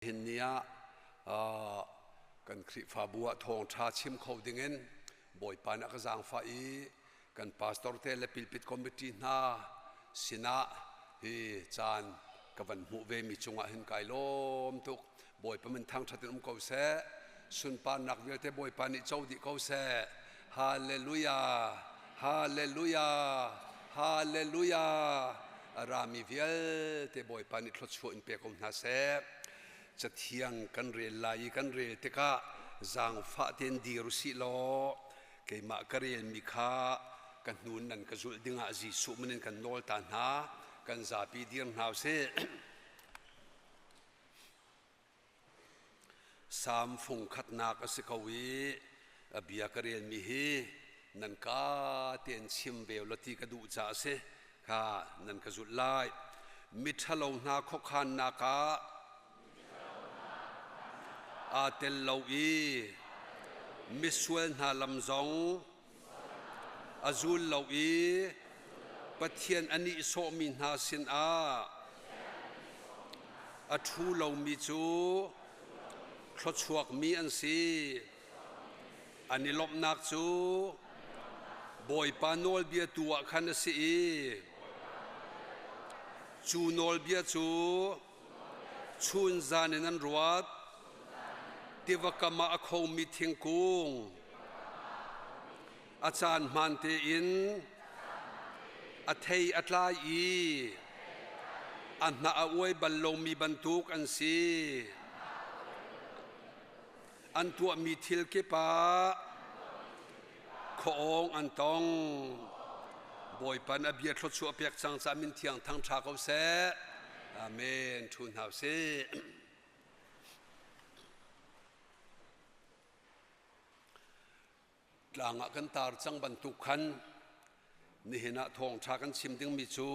Hin ni ah kan Khrihfabu ah thawngṭha chim kho dingin Bawipa nih a ka zaangfah i kan pastor te le pilpit committee hna sinah hi caan ka van hmuh ve mi cungah hin kai lawm tuk. Bawipa min thangṭhat in um ko seh. Sunparnak vialte Bawipa nih co dih ko seh. Hallelujah! Hallelujah! Hallelujah! A rami vialte Bawipa nih thluachuah in pe ko hna seh. Cathiang kan rel lai i kan rel tikah zaangfah tein dir u sih law keimah ka relmi kha ka hnun nan ka zulh dingah Jesuh min in kan nawl ta hna. Kan zapi dir hna u sih. Salm fung khatnak a si ko i a bia ka relmi hi nan ka tein chim ve law ti ka duh caah a si kha nan ka zulh lai. Miṭhalo hna khuakhannak ah aa tel lo i misual hna lam zong a zul lo i Pathian a nihsawhmi hna sinah a ṭhu lomi cu thluachuakmi an si. An i lawmhnak cu Bawipa nawlbia tu ah khan a si i cu nawlbia cu chunzan in an ruat. Tiva kam ah a khomi thingkung a caan hmaan tein a thei a tlai i a hnah a uai bal lomi bantuk an si. An tuahmi thil kip ah khuaawng an tong. Bawipa nih a bia thluachuah pek cang caah min thiang thangṭha ko seh. Amen. Ṭhu hna usih. Tlang ah kan tar cang bantuk khan nihin ah thawngṭha kan chim dingmi cu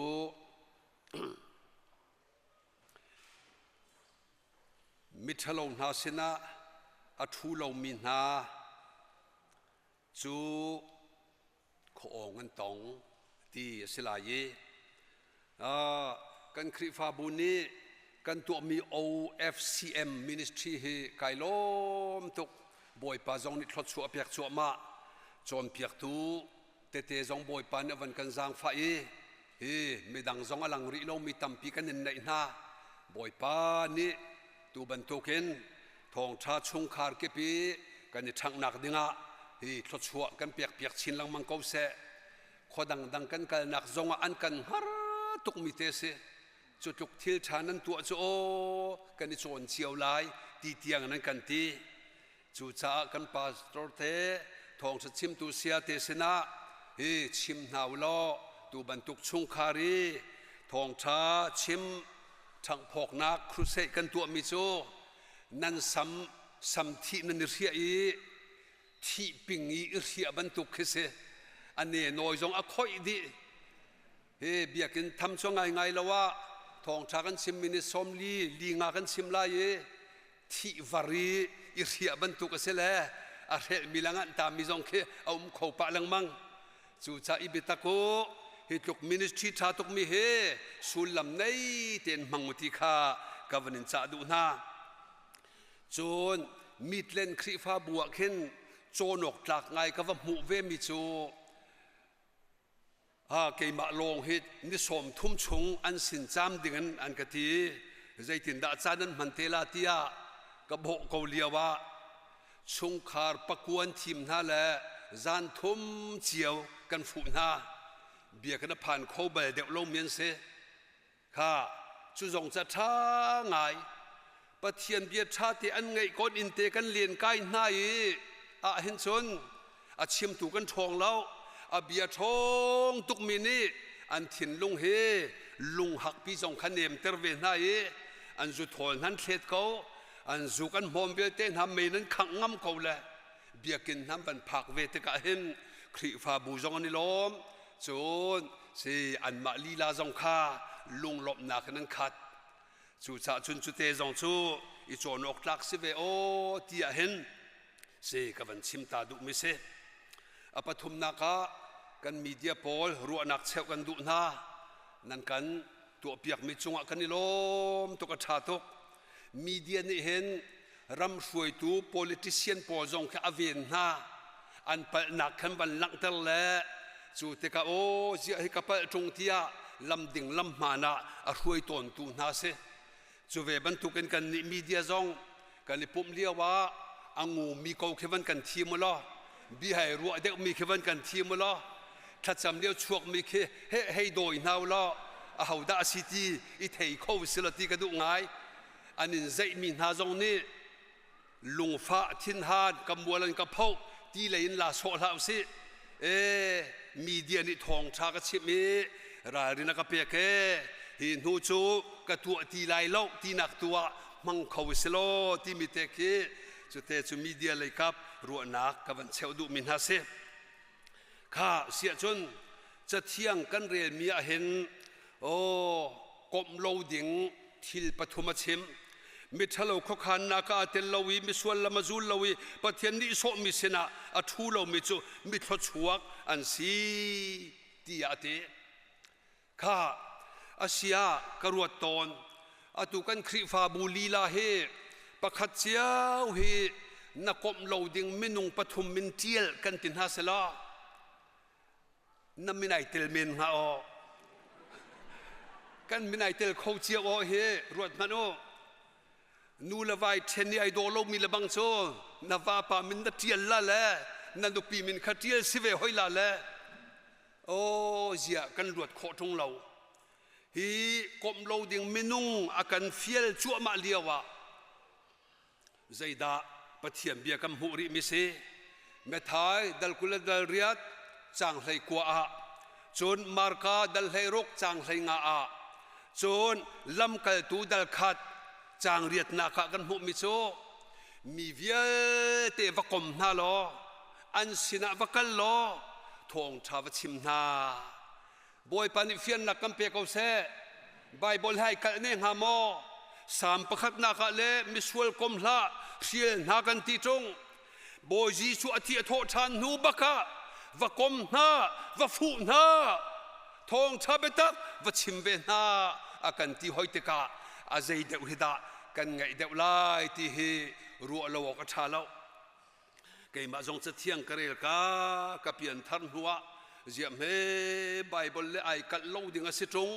miṭhalo hna sinah a ṭhu lomi hna cu khuaawng an tong ti a si lai i kan Khrihfabu nih kan tuahmi OFCM ministry hi kai lawm tuk. Bawipa zong nih thluachuah a pek cuahmah. Cawnpiaktu tete zong Bawipa nih a van kan zaangfah i hi midang zong a lang rih lomi tampi kan in neih hna. Bawipa nih tu bantukin thawngṭha chungkhar kip i kan i ṭhanghnak dingah hi thluachuah kan pekpiak chin lengmang ko seh. Khua dangdang kan kalnak zongah an kan hngar tukmi te si. Cu tluk thil ṭha nan tuah cu aw kan i cawn cio lai ti tiang nan kan ti. Cucaah kan pastor te thawngṭha chimtu sia te sinah hi chim hna u law tu bantuk chungkhar i thawngṭha chim ṭhanghphawknak crusade kan tuahmi cu nan sam sam thih nan i hriah i thih ping i i hriah bantuk khi si. A ne nawi zong a khoih dih. Hi biakinn tham cu ngaingai lo ah thawngṭha kan chimmi ni 40 li nga kan chim lai i thih var i i hriah bantuk a si le a hrelhmi le nganh tami zong khi a um kho pah lengmang. Cucaah i biatak u, hi tluk ministry ṭha tukmi hi sullam nei tein hmang u ti kha ka van in cah duh hna. Cun Midland Khrihfabu ah khin cawnawk tlak ngai ka va hmuh vemi cu Keimah lawng hi ni 30 chung an sin caam dingin an ka ti. Zeitindah caan an hman te la tiah ka bawh ko lio ah chungkhar pakuan thim hna le zan thum cio kan fuh hna. Bia kan phan kho bal deuh lomi an si. Kha cu zong ca ṭha ngai Pathian bia ṭha te an ngaih kon in te kan len kai hna i ah hin cun a chimtu kan ṭhawng lo. A bia ṭhawng tukmi nih an thinlung hi lunghakpi zong kha nemter ve hna i an zu thawl hna an thlet ko, an zuk an hmawm vialte hna mei nan khangh ngam ko le biakinn hna van phak ve tikah hin Khrihfabu zong an i lawm. Cun si anmah lila zong kha lunglawmhnak in an khat. Cucaah cun cute zong cu i cawn awk tlak si ve aw tiah hin si ka van chim ta duhmi si. A pathumnak ah kan media pawl ruahnak cheuh kan duh hna. Nan kan tuahpiakmi cungah kan i lawm tuk, a ṭha tuk. Media nih hin ram hruaitu politician pawl zong khi a ven hna. An palhnak khan van langhter le cu tikah aw ziah hi ka palh ṭung tiah lam ding lam hmaan ah a hruai tawntu hna si. Cu ve bantukin kan nih media zong kan i pumh lio ah a ngumi ko khi van kan thim u law bihai ruah deuhmi khi van kan thim u law thlacam lio chuakmi khi he hei dawi hna u law ahodah a si ti i thei kho si lo ti ka duh ngai. An in zeihmi hna zong nih lungfah thinhan ka mual an ka phoh ti lei in la sawh hlah usih. E media nih thawngṭha ka chimh i ralrin a ka pek e hi hnu cu ka tuah ti lai lo tinak tu ah hmang kho si law timi te khi cute cu media lei kap ruahnak ka van cheuh duhmi hna si. Kha siah cun cathiang kan relmi ah hin aw komh lo ding thil pathum a chim. Miṭhalo khuakhannak ah aa tel lo i misual lam a zul lo i Pathian nih sawhmi sinah a ṭhu lomi cu mithluachuak an si tiah a ti. Kha a sia ka ruat tawn. Atu kan Khrihfabu lila hi pakhat cio hi na komh lo ding minung pathum min ṭial kan ti hna selaw na min ai tel men hnga aw. Kan min ai tel kho cio aw hi ruat hmanh u. Nu le vai ṭhen i ai daw lomi le bang cu na vapa min na ṭial la le na nupi min kha ṭial si ve hoi la le aw ziah kan luat khawh ṭung lo. Hi komh lo ding minung a kan fial cuahmah lio ah Zeidah Pathian bia kan hmuh rihmi si? Matthai dal 20 le dal riat caang 19 ah, cun Marka dal 16 caang 15 ah, cun lamkaltu dal khat caang riatnak ah kan hmuhmi cu mi vialte va kom hna law an sinah va kal law thawngṭha va chim hna. Bawipa nih fiannak kan pe ko seh. Baibal hai kalh ne hnga maw? Salm pakhatnak ah le misual kom hlah, hrial hna kan ti ṭung. Bawi Jesuh a thi a thawh ṭhan hnu bak ah va kom hna, va fuh hna, thawngṭha biatak va chim ve hna a kan ti hoi tikah a zei deuh hi dah kan ngaih deuh lai ti hi ruah lo awk a ṭha lo. Keimah zong cathiang ka rel ka ka pianthar hnuah ziah hme Baibal le ai kalh lo ding a si ṭung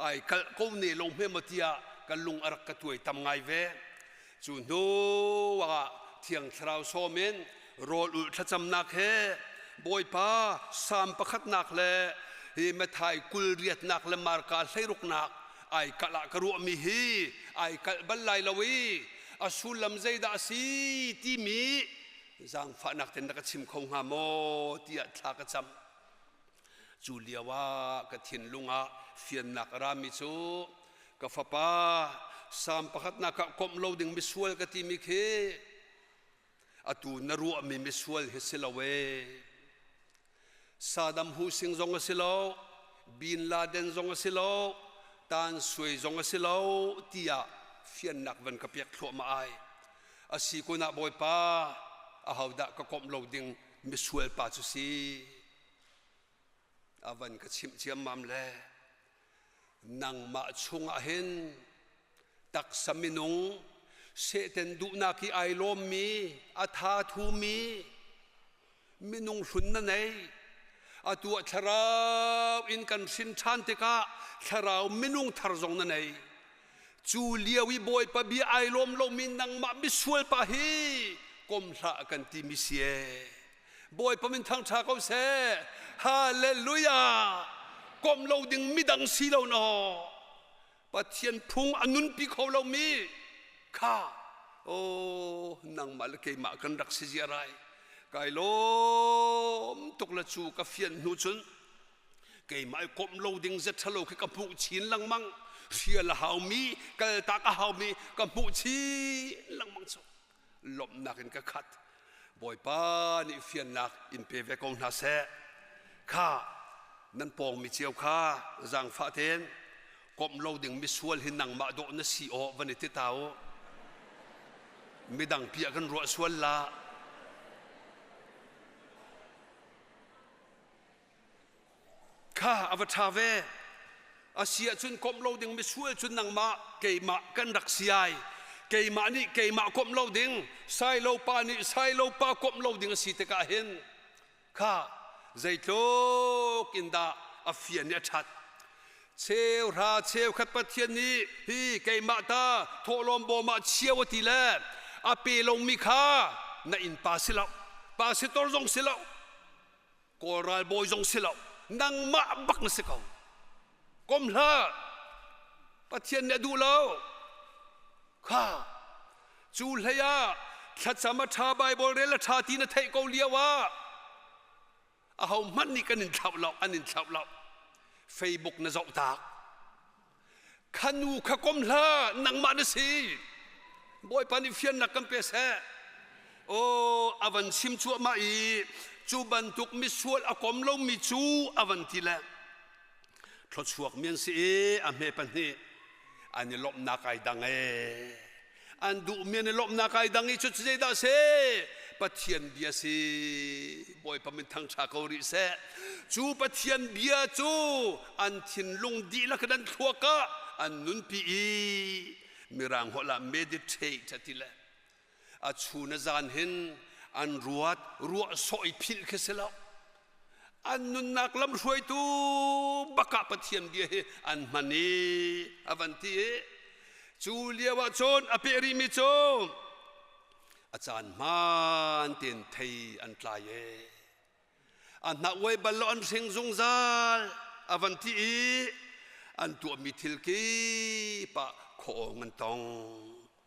ai kalh ko ne lo hme maw tiah ka lung a rak ka tuai tam ngai ve. Cu hnu ah Thiang Thlarau sawm in rawl ulh thlacamnak he Bawipa Salm pakhatnak le hi Matthai 20 riatnak le Marka 16nak ai kalh ah ka ruahmi hi ai kalh bal lai lo i a sullam zeidah a si timi zaangfahnak ten na ka chim kho hnga maw tiah thla ka cam. Cu lio ah ka thinlung ah fiannak a rami cu ka fapa Salm pakhatnak ah komh lo ding misual ka timi khi atu na ruahmi misual hi si lo ee. Saddam Hussein zong a si lo, Bin Laden zong a si lo, Tan Sui zong a si lo tiah fiannak van ka pek thluahmah ai. A si kun ah Bawipa, ahodah ka komh lo ding misual pa cu si? A van ka chimh ciammam le nangmah chungah hin taksa minung Satan duhnak i ai lawmmi, a tha thumi, minung hlun na nei. Atu ah thlarau in kan hrin ṭhan tikah thlarau minung thar zong na nei. Cu lio i Bawipa bia ai lawm lomi nangmah misual pa hi kom hlah kan timi si ee. Bawipa min thangṭha ko seh. Hallelujah. Kom lo ding midang si lo naw. Pathian phung a nunpi kho lomi kha oh nangmah le keimah kan rak si ziar ai. Kai lawm tuk le cu ka fian hnu cun keimah i komh lo ding zet ṭhalo khi ka hmuh chin lengmang. Hrial a haumi, kaltak a haumi ka hmuh chin lengmang cu lawmhnak in ka khat. Bawipa nih fiannak in pe ve ko hna seh. Kha nan pawngmi cio kha zaangfah tein komh lo ding misual hi nangmah dawh na si aw van i ti ta u. Midang pi ah kan ruah sual la. Kha a va ṭha ve. A si ahcun komh lo ding misual cu nangmah keimah kan rak si ai. Keimah nih keimah komh lo ding, Sailo pa nih Sailo pa komh lo ding a si tikah hin kha zeitluk in dah a fian i a ṭhat. Cheuhra cheukhat Pathian nih hi keimah ta thawhlawm bawm ah chio a ti le a pe lomi kha na innpa si lo, pastor zong si lo, Kawl ralbawi zong si lo, nangmah bak na si ko. Kom hlah. Pathian nih a duh lo. Kha cu hlei ah thlacam a ṭha Baibal rel a ṭha ti na theih ko lio ah aho hmanh nih kan in thlauh lo, an in thlauh lo. Facebook na zoh tak. Kha nu kha kom hlah, nangmah na si. Bawipa nih fiannak kan pe seh. Aw, a van chim cuahmah i cu bantuk misual a kom lomi cu a van ti le thluachuak mi an si i a hme pahnih an i lawmhnak ai dang ee. An duhmi an i lawmhnak ai dang i cu zeidah si? Pathian bia si. Bawipa min thangṭha ko rih seh. Cu Pathian bia cu an thinlung dihlak in an thluak ah an nunpi i Mirang holh ah meditate a ti le a chun a zan hin an ruat ruah sawh i philh khi si lo. An nunnak lamhruaitu bakah Pathian bia hi an hman i a van ti i cu lio ah cun a peh rihmi cu a caan hmaan tein thei an tlai e a hna uai bal lo an hring zungzal a van ti i an tuahmi thil kip ah khuaawng an tong.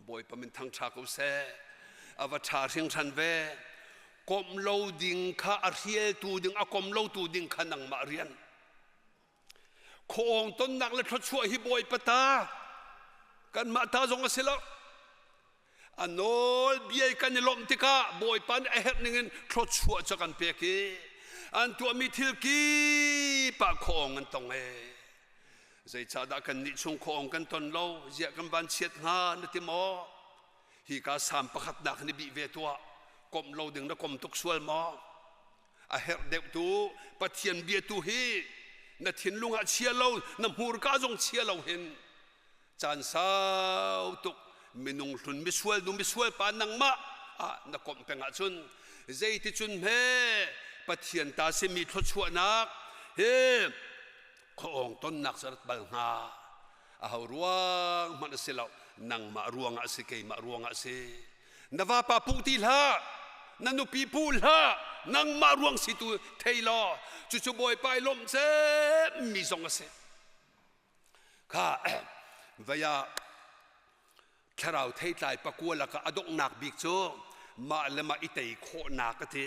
Bawipa min thangṭha ko seh. A va ṭha hringhran ve. Komh lo ding kha a hrialtu ding, a kom lotu ding kha nangmah rian. Khuaawng tonnak le thluachuah hi Bawipa ta. Kanmah ta zong a si lo. A nawl bia kan i lawmh tikah Bawipa nih a herh ningin thluachuah cu kan pek i an tuahmi thil kip ah khuaawng an tong ee. Zeicahdah kannih chung khuaawng kan ton lo, ziah kan van chiat hnga na ti maw? Hi ka sam pakhatnak ni bih ve tuah, komh lo ding na kom tuk sual maw? A herh deuh tu Pathian bia tu hi na thinlung ah chia lo, na hmurka zong chia lo hin caan sau tuk minung hlun misual nu misual pa nangmah ah na komh peng ahcun zeiticun hme Pathian ta simi thluachuahnak hi khuaawng tonnak cu rat bal hnga aho ruang hmanh a si lo nangmah ruangah a si keimah ruangah a si na vapa puh ti hlah na nupi puh hlah nangmah ruang si tu thei law cucu bawipa i lawmh cemmi zong a si kha vaya thlarau theitlai pakua lakah a donghnak bik cu mah le mah i tei khawhnak a ti.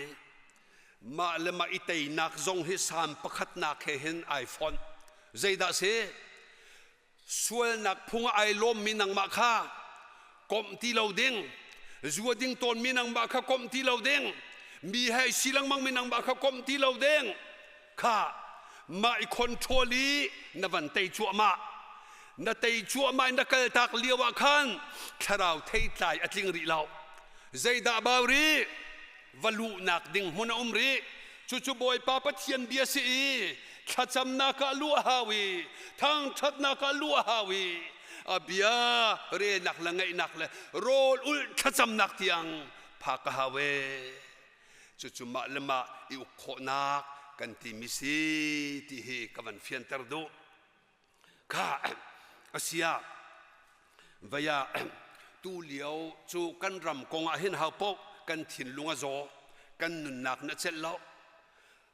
Mah le mah i teinak zong hi Salm pakhatnak he hin ai fonh. Zeidah si? Sualnak phung ah ai lawmmi nangmah kha komh ti lo ding, zua ding tawnmi nangmah kha komh ti lo ding, mi he si lengmangmi nangmah kha komh ti lo ding. Kha mah i control i na van tei cuahmah na tei cuahmah in na kaltak lio ah khan thlarau theitlai a tling rih lo zeidah bau rih va luhnak ding hmun a um rih cucu Bawipa Pathian bia si i thlacamnak ah luh a hau i thangṭhatnak ah luh a hau i a bia relnak le ngaihnak le rawl ulh thlacamnak tiang phak a hau ee Cucu mah le mah i uk khawhnak kan timi si ti hi ka van fianter duh. Kha asia vaya tu lio cu kan ram kong ah hin hau paoh kan thinlung a zaw kan nunnak na celh lo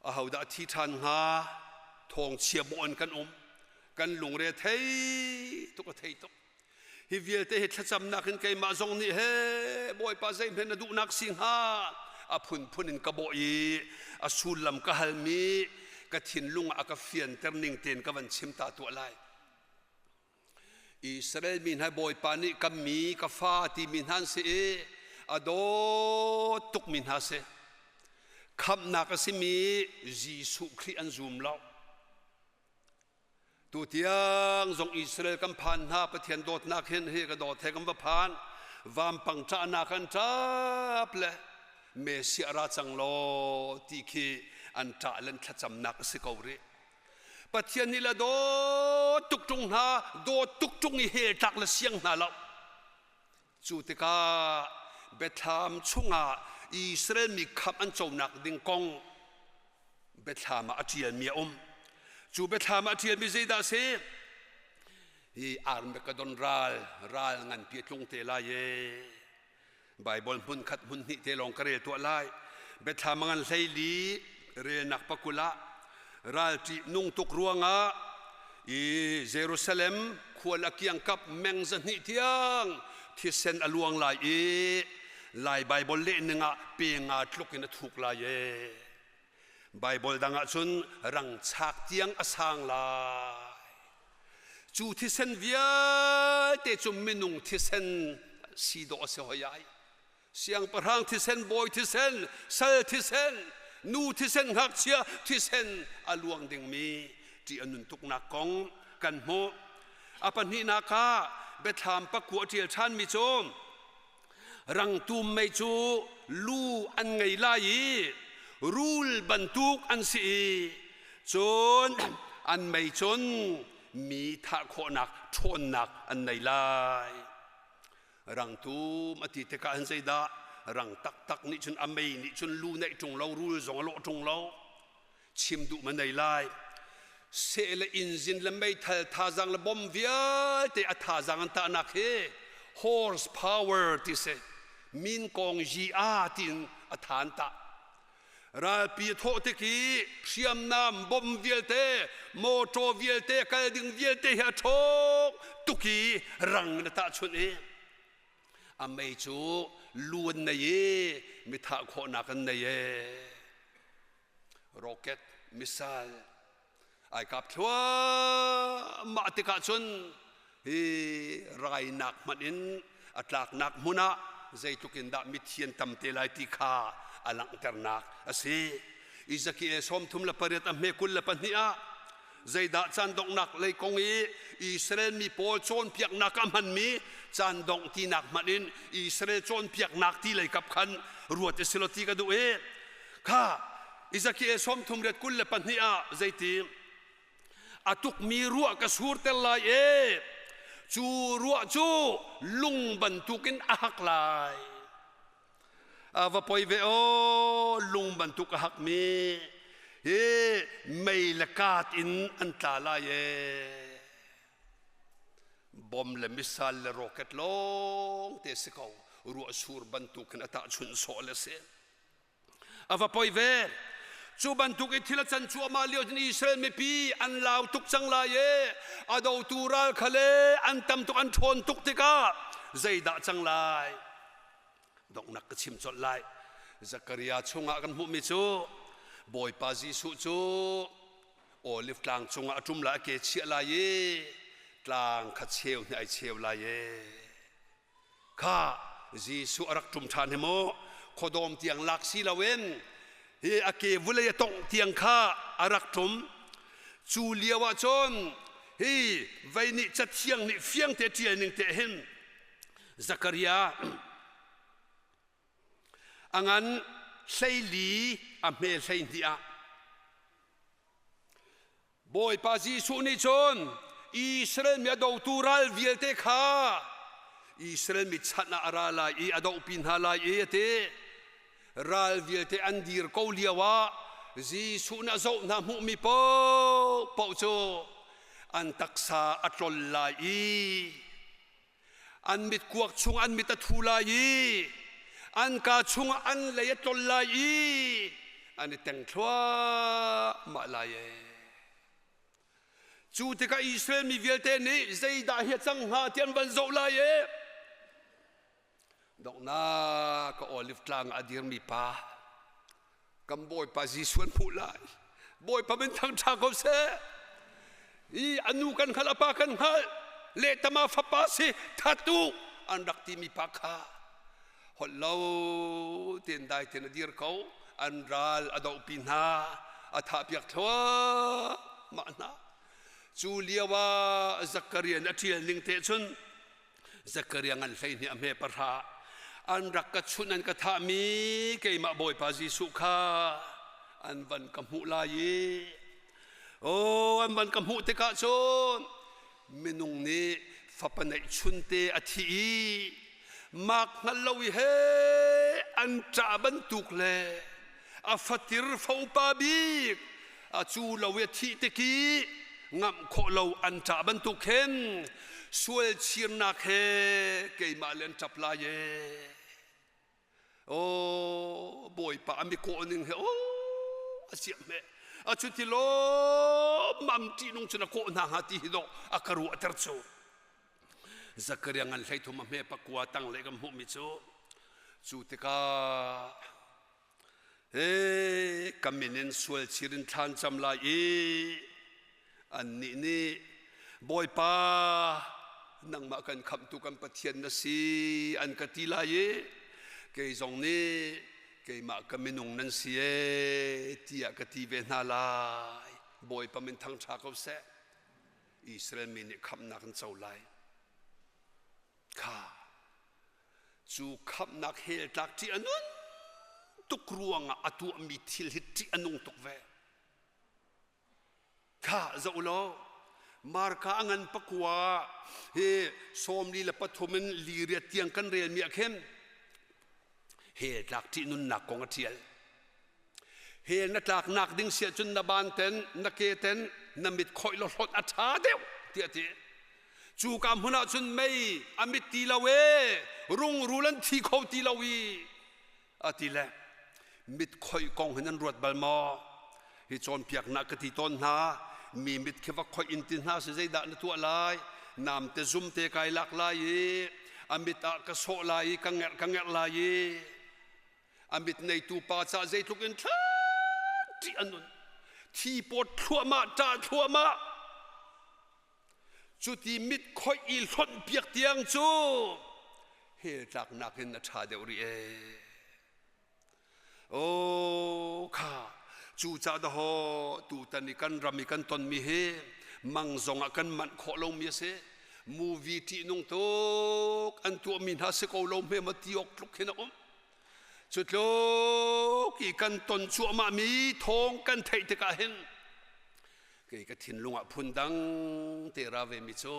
ahodah thi ṭhan hnga thawng chia bawh in kan um kan lungre thei tuk a thei tuk Hi vialte hi thlacamnak in keimah zong nih he Bawipa zeihmanh na duhnak si hnga a phunphun in ka bawh i a sullam ka halmi ka thinlung ah a ka fianter ning tein ka van chim ta tuah lai. Israel mi hna Bawipa nih ka mi ka fa timi hna an si i a dawt tukmi hna si. Khamhnak a simi Jesuh Khrih an zum lo. Tutiang zong Israel kan phan hna Pathian dawtnak hin hi ka dawt he kan va phan vampang ṭahnak an ṭap le Messiah ra cang law ti khi an ṭah le an thlacamnak a si ko rih. Pathian nih le dawt tuk ṭung hna dawt tuk ṭung i hel tlak le siang hna lo. Cu tikah Biathlam chungah Israel mi khamh an conak ding kong Biathlam ah a ṭialmi a um. Cu Biathlam ah a ṭialmi zeidah a si? Hi Armageddon ral, ral nganpi a tlung te lai ee. Baibal hmun khat hmun hnih te lawng ka rel tuah lai. Biathlam a ngan 14 relnak pakul ah ral ṭih nung tuk ruangah i Jerusalem khual a kiangkap meng 200 tiang thisen a luang lai i Lai Baibal leh ning ah pe nga tluk in a thuk lai e. Baibal dang ah cun rang chak tiang a sang lai. Cu thisen vialte cu minung thisen si dawh a si hoi ai. Siangpahrang thisen, bawi thisen, sal thisen, nu thisen, ngakchia thisen a luang dingmi ṭih a nun tuknak kong kan hmuh. A pahnihnak ah biathlam pakua a ṭial ṭhanmi cu rangtum mei cu lu an ngei lai i rul bantuk an si i cun an mei cun mi thah khawhnak ṭhawnnak an nei lai. Rangtum a ti tikah hin zeidah rang taktak nih cun a mei nih cun lu neih ṭung lo rul zong a lawh ṭung lo chim duh ma nei lai seh le inzin le meithal thazang le bom vialte a thazang an tahnak hi horse power ti si min kong yi a tiin a than tah Ralpi a thawh tik i hriamnam bom vialte, mawṭaw vialte, kal ding vialte hi a ṭhawng tuk i rang in a tahchunh i a mei cu lu an nei i mi thah khawhnak an nei e. Rocket missile ai kap thluahmah tikah cun hi rainak hmanh in a tlaknak hmun ah zeitluk in dah mithi an tam te lai ti kha a langhternak a si. Ezekiel 38 a hme 22 ah zeidah caan donghnak lei kong i Israel mi pawl cawnpiaknak a hmanmi caan dongh tinak hmanh in Israel cawnpiaknak ti lei kap khan ruat i silo ti ka duh i kha Ezekiel 30 22 ah zeiti a tukmi ruah ka surter lai e cu ruah cu lung bantukin a hak lai a va poi ve o lung bantuk a hakmi hi mei le kaat in an tla lai e bom le missile le rocket lawng te si ko ruah sur bantukin a tahchunh sawh le si A va poi ve. Cu bantuk i thil a can cuahmah lio cun Israel mipi an lau tuk cang lai i a dotu ral kha le an tam tuk an ṭhawn tuk tikah zeidah cang lai? Donghnak ka chim colh lai. Zakaria chungah kan hmuhmi cu Bawipa Jesuh cu Olive tlang cungah a ṭum lai a ke chiah lai i tlang kha cheu hnih ai cheu lai e. Kha Jesuh a rak ṭum ṭhan hi mu khuadawm tiang lak si loin hi a ke vulei a tongh tiang kha a rak ṭum. Cu lio ah cun hi vei nih cathiang nih fiang te ṭial ning te hin Zakaria a ngan 14 a hme 12 ah Bawipa Jesuh nih cun Israel mi a dotu ral vialte kha Israel mi chanh ah a ra lai i a dohpi hna lai i a ti. Ral vialte an dir ko lio ah Jesuh nih a zoh hna hmuhmi paohpaoh cu an taksa a tlol lai i an mit kuak chung an mit a thu lai i an kaa chungah an lei a tlol lai i an i teng thluahmah lai e. Cu tikah Israel mi vialte nih zeidah hi a cang hnga ti an van zoh lai e. Donghnak ka olive tlang ah a dirmi pa kan Bawipa Jesuh an hmuh lai. Bawipa min thangṭha ko seh. I a nu kan hngalh, a pa kan hngalh. Lehtama fapa si that u an rak timi pa kha holh lo tein dai tein a dir ko. An ral a dohpi hna, a thahpiak thluahmah hna. Cu lio ah Zakarian a ṭial ning te cun Zakaria ngan 12 a hme 10 an rak ka chunh an ka thahmi keimah Bawipa Jesuh kha an van ka hmuh lai i oh an van ka hmuh tikah cun minung nih fapa neih chunte a thi i. Mak hngal lo i he an ṭah bantuk le a fatir fopa bik a cu lo i a thih tik i ngamh khawh lo an ṭah bantuk khin sual chirnak he keimah le an ṭap lai ee. Aw Bawipa a mi kawh ning he aw a siam he a cu ti lawmmam ṭihnung cun a kawh hna hnga ti hi dawh a ka ruahter cu. Zakaria ngan 13 a hme pakua tang le kan hmuhmi cu cu tikah he ka min in sual chir in thlan cam lai i annih nih Bawipa nangmah kan khamhtu kan Pathian na si an ka ti lai i kei zong nih keimah ka minung nan si e tiah ka ti ve hna lai. Bawipa min thangṭha ko seh. Israel mi nih khamhnak an co lai. Kha cu khamhnak hell tlak ṭih a nun tuk ruangah a tuahmi thil hi ṭih a nung tuk ve. Kha zoh law Marka a ngan pakua hi 43 in 48 tiang kan relmi ah khin hell tlak ṭih nunnak kong a ṭial. Hell na tlaknak ding si ahcun na ban ten, na ke ten, na mit khoih law hlawt a ṭha deuh tiah a ti. Cu ka hmun ah cun mei a mit ti lo ee, rungrul an thi kho ti lo i a ti le mit khoih kong hi nan ruat bal maw? Hi cawnpiaknak ka ti tawn hna, mi mit khi va khoih in ti hna si zeidah na tuah lai? Nam te zum te kai lak lai i a mit ah ka sawh lai i ka ngerh ka ngerh lai i a mit neitu pa cah zeitluk in ṭih a nun thi pawt thluahmah ṭah thluahmah cuti mit khoih i hlonh piak tiang cu hell tlaknak in a ṭha deuh rih ee Oh kha cu ca dahaw tutan i kan ram i kan tonmi hi mang zong ah kan manh khawh lomi a si movie ṭihnung tuk an tuahmi hna si ko lo hme ma ti awk tluk hin a um cu tluk i kan ton cuahmahmi thawng kan theih tikah hin kei ka thinlung ah phundang te ra ve mi cu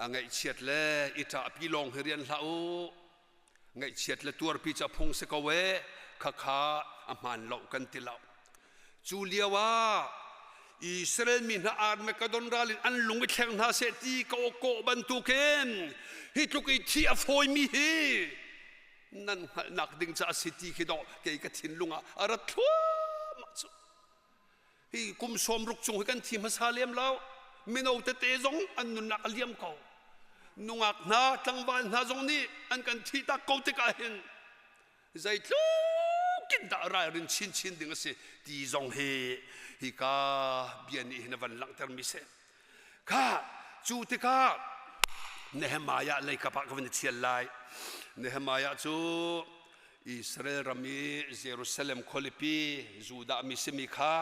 a ngaihchiat le i ṭahpi lawng hi rian hlah u ngaihchiat le tuarpi cu a phung si ko e khakha a hmaan lo kan ti lo Cu lio ah Israel mi hna Armageddon ral in an lung i thleng hna seh ti ka kawh bantukin hi tluk i thi a fawimi hi nan hngalhnak ding ca a si ti khi dawh kei ka thinlung ah a rat thluahmah cu. Hi kum 60 chung hi kan thi hmasa lem lo. Mino tete zong an nunnak a liam ko. Nungak hna, tlangval hna zong nih an kan thih tak ko tikah hin zeitluk in dah ralrin chinchin ding a si ti zong hi hika bia nih hin a van langhter mi si kha cu tikah Nehemiah leikap ah ka van i thial lai Nehemiah cu Israel ram i Jerusalem khualipi Judah mi simi kha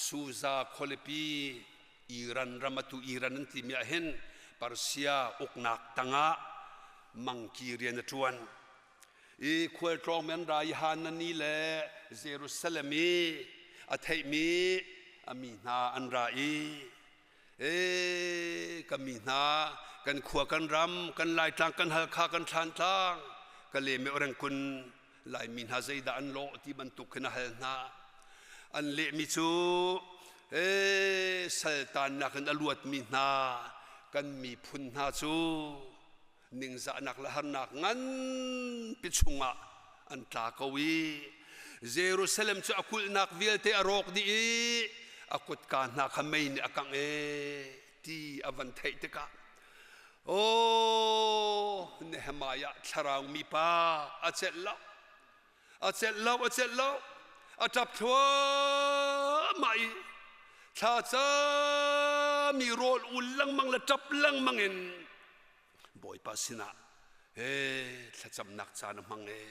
Susa khualipi Iran ram atu Iran an timi ah hin Persia uknak tangah mangki rian a ṭuan I khualtlawng men ra i Hanani le Jerusalem i a theihmi a mi hna an ra i ee ka mi hna kan khua kan ram kan Laitlang kan Halkha kan Thlantlang ka le me rengkun Laimi hna zeidah an lawh ti bantuk khin a hal hna an lehmi cu ee saltannak in a luatmi hna kan miphun hna cu ningzahnak le harnak nganpi chungah an tla ko i Jerusalem cu a kulhnak vialte a rawk dih i a kutka hna kha mei nih a kangh e ti a van theih tikah aw Nehemiah thlarau mipa a celh lo a celh lo a celh lo a ṭap thluahmah i thla cami rawl ul lengmang le ṭap lengmang in Bawipa sinah he thlacamnak caan a hmang e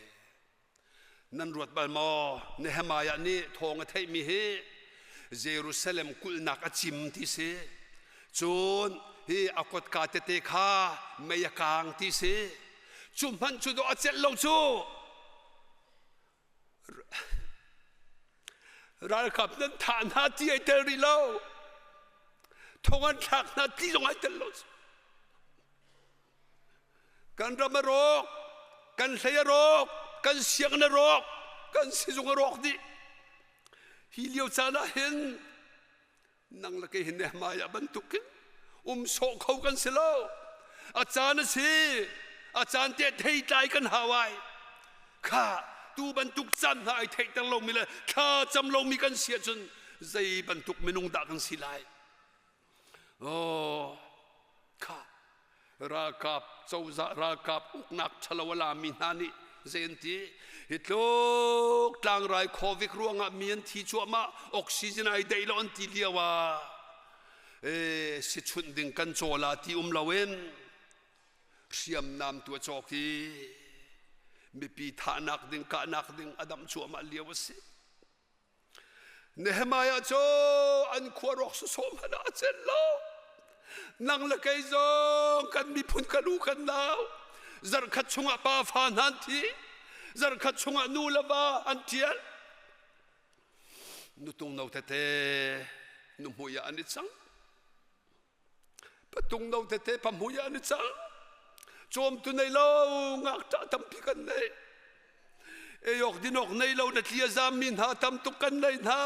nan ruat bal maw Nehemiah nih thawng a theihmi hi Jerusalem kulhnak a cim ti si cun hi a kotka tete kha mei a kaang ti si cu hmanh cu dawh a celh lo cu ralkap nan thah hna ti ai tel rih lo thong an thlak hna ti zong ai tel lo kan ram a rawk. Kan hlei a rawk, kan sianginn a rawk, kan sizung a rawk dih. Hi lio caan ah hin nang le kei hi Nehemiah bantukin um sawh kho kan si lo. A caan a si, a caan te theitlai kan hau ai. Kha tu bantuk caan hna ai theihter lomi le thla cam lomi kan si ahcun zei bantuk minung dah kan si lai? Oh, kha ralkap cozah ralkap uknak ṭhalo a lami hna nih zei an ti hi tluk tlangrai covid ruangah mi an thi cuahmah oxygen ai deih lo an ti lio ah e si chunh ding kan caw la ti um loin hriamnam tu a cawk i mipi thahnak ding kahnak ding a damh cuahmah lio a si. Nehemiah cu an khua rawk sawsawh hmanh ah a celh lo. Nang le kei zong kan miphun kan u kan nau zarhkhat chungah pa fa hna an thi zarhkhat chungah nu le va an ṭial nutung no tete nuhmui ah an i cang Patung no tete pahmui ah an i cang. Cawmtu nei lo ngakṭah tampi kan nei. Ei awk din awk nei lo na tli a zammi hna tam tuk kan nei hna.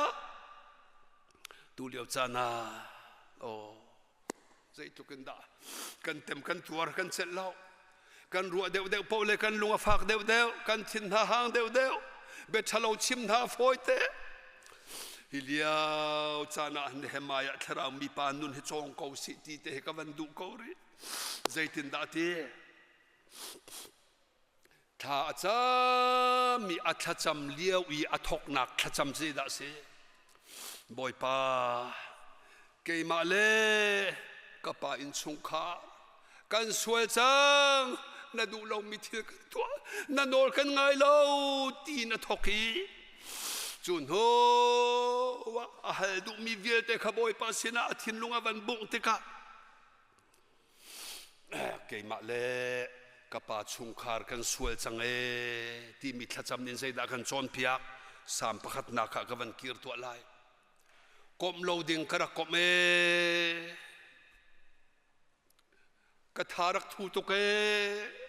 Tu lio caan ah oh zeitluk in dah kan tem kan tuar kan celh lo. Kan ruah deuhdeuh paoh le kan lung a fak deuhdeuh, kan thin hna hang deuhdeuh, bia ṭhalo chim hna fawi te. Hi lio caan ah Nehemiah thlarau mipa nun hi cawng ko sih ti te hi ka van duh ko rih. Zeitindah ti? Thla a cam i a thlacam lio i a thawknak thlacam zeidah a si? Bawipa, keimah le ka pa innchungkhar kan sual cang na duh lomi thil kan tuah na nawl kan ngai lo tiin a thawk i cu hnu ah a hal duhmi vialte kha Bawipa sinah a thinlung a van bungh tikah keimah le ka pa chungkhar kan sual cang ee timi thlacam in zeidah kan cawnpiak Salm pakhatnak ah ka van kir tuah lai komh lo ding ka rak komh ee ka tha rak thu tuk ee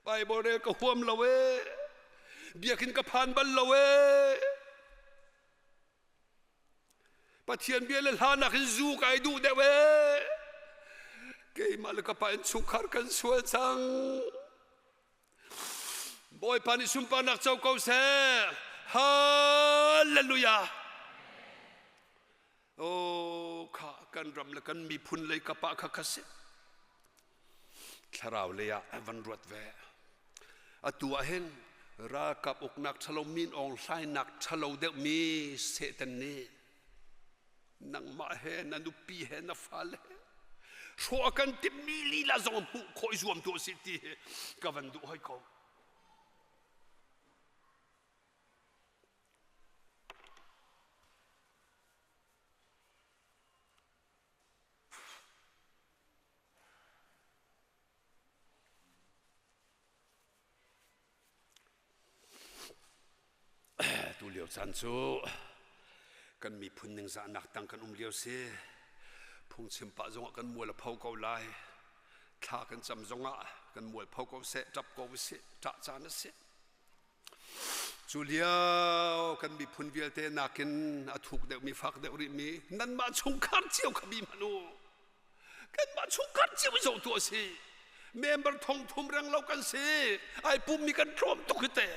Bible rel ka huam lo ee biakinn ka phan bal lo ee Pathian bia le hla nakin zu kai duh deuh ee. Keimah le ka pa in chungkhar kan sual cang. Bawipa nih sunparnak co ko seh. Hallelujah. Oh, kha kan ram le kan miphun lei ka pa kha kha si. Thlarau lei ah van ruat ve. Atu ah hin ralkap uknak ṭhalo min Aung Hlaing-nak ṭhalo deuhmi Satan nih nangmah he na nupi he na fale he hrawh a kan timhmi lila zong hmuh khawh i zuam tuah sih ti hi ka van duh hoi ko. Tu lio caan cu kan miphun ningzahnak tang kan um lio si. Phungchim pah zongah kan mual a pho ko lai. Thla kan cam zongah kan mual pho ko seh, ṭap ko sih, ṭah caan a si. Cu lio kan miphun vialte nakin a thuk deuhmi, fak deuh rihmi nanmah chungkhar cio kha bi hmanh u. Kanmah chungkhar cio i zoh tu a si. Member thong thum reng lo kan si. Ai pummi kan tlawm tuk hi te.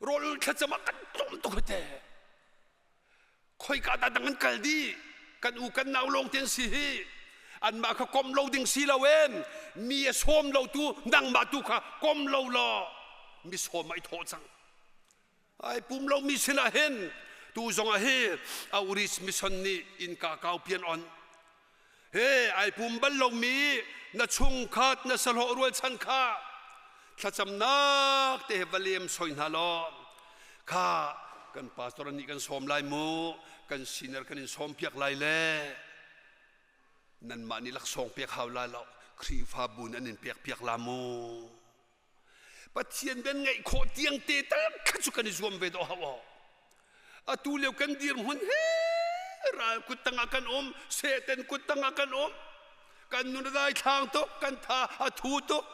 Rawl thlacam ah kan tlawm tuk hi te. Khoika dah dang an kal dih. Kan u kan nau lawng te an si hi. Anmah kha kom lo ding si lo en. Mi a sawm lo tu nangmah tu kha kom lo law mi sawm ah i thawh cang. Ai pum lomi sinah hin tu zongah hi Auris mission nih innka kau pian on. He ai pum bal lomi na chungkhat na sahlawh rualchan kha thlacamnak te he va lem soi hna law kha kan pastor nih kan sawm lai mu kan senior kan in sawm piak lai le nanmah nih laksawng pek hau lai lo Khrihfabu nih an in pek piak la mu. Pathian ben ngaih khawh tiang te tal kha cu kan i zuam ve dawh hau aw. Atu lio kan dirhmun he ral kut tangah kan um, Satan kut tangah kan um. Kan nun a dai thlang tuk, kan tha a thu tuk.